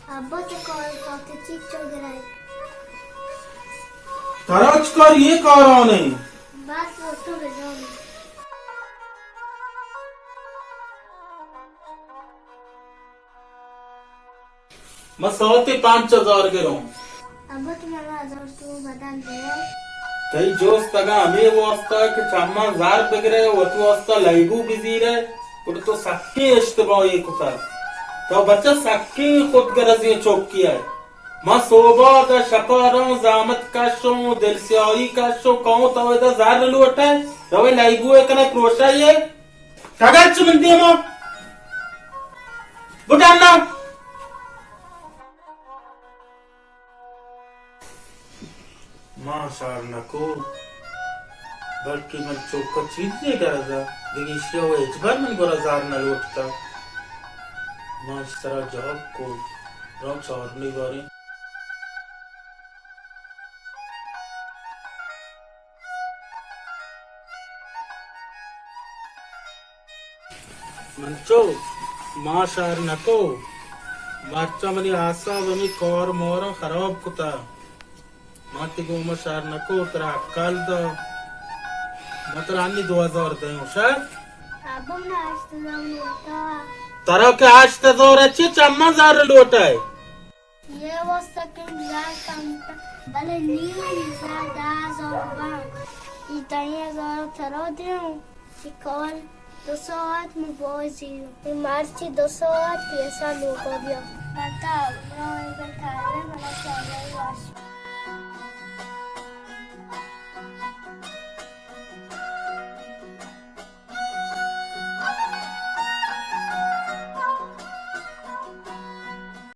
ابا تو کار پاکتی چو گرائے۔ ترا چکار یہ کاران ہے؟ بس وہ تو بجان۔ من ساعتے پنچ ہزار گروں۔ ابا تو منا ہزار تو بدل دے۔ تئی جوست اگاں ہمے واسطہ کہ چماں زر بگرے، وتی واسطہ لیبو بزیرے، گڑا تو سکیں اشتباہے کتگ۔ تو بچہ سکیں خودگرزیں چکے ئے۔ من سوبا داں شپا روں، زامت کشوں، دلسیاہی کشوں، کہوں تو ادا زر لوٹئے، روئے لیبوئے کنئے پروشئے۔ کگا چہ من دیما بڈانا۔ ما شر نکو، بلکہ من چوکا چیزے گرزا، دگہ ایشیا و ہچبر من گورا زر نلوٹتا۔ ما اشترا جواب کو، رو چارمی باریں۔ منچو، ما شر نکو۔ مرچاں منی اعصاب ہمے کار ماراں خراب کتا۔ ما تئی گوما شر نکو، ترا اکل دا۔ ما ترا انی دو ہزار دیوں، شر؟ ابا، من ہشت ہزار لوٹا۔ ترا کہ ہشت ہزار اچی چماں زر لوٹائے۔ یہ واسطہ کہ من زر کم کتا، بلے نی من زر دہ ہزار بان۔ یہ دہ ہزار ترا دیوں، یہ کال دو ساعت من بازی۔ یہ مرچی دو ساعت پیسہ لوگا بیا۔ بتا، برو این پر کارے، بلا چاہے واش۔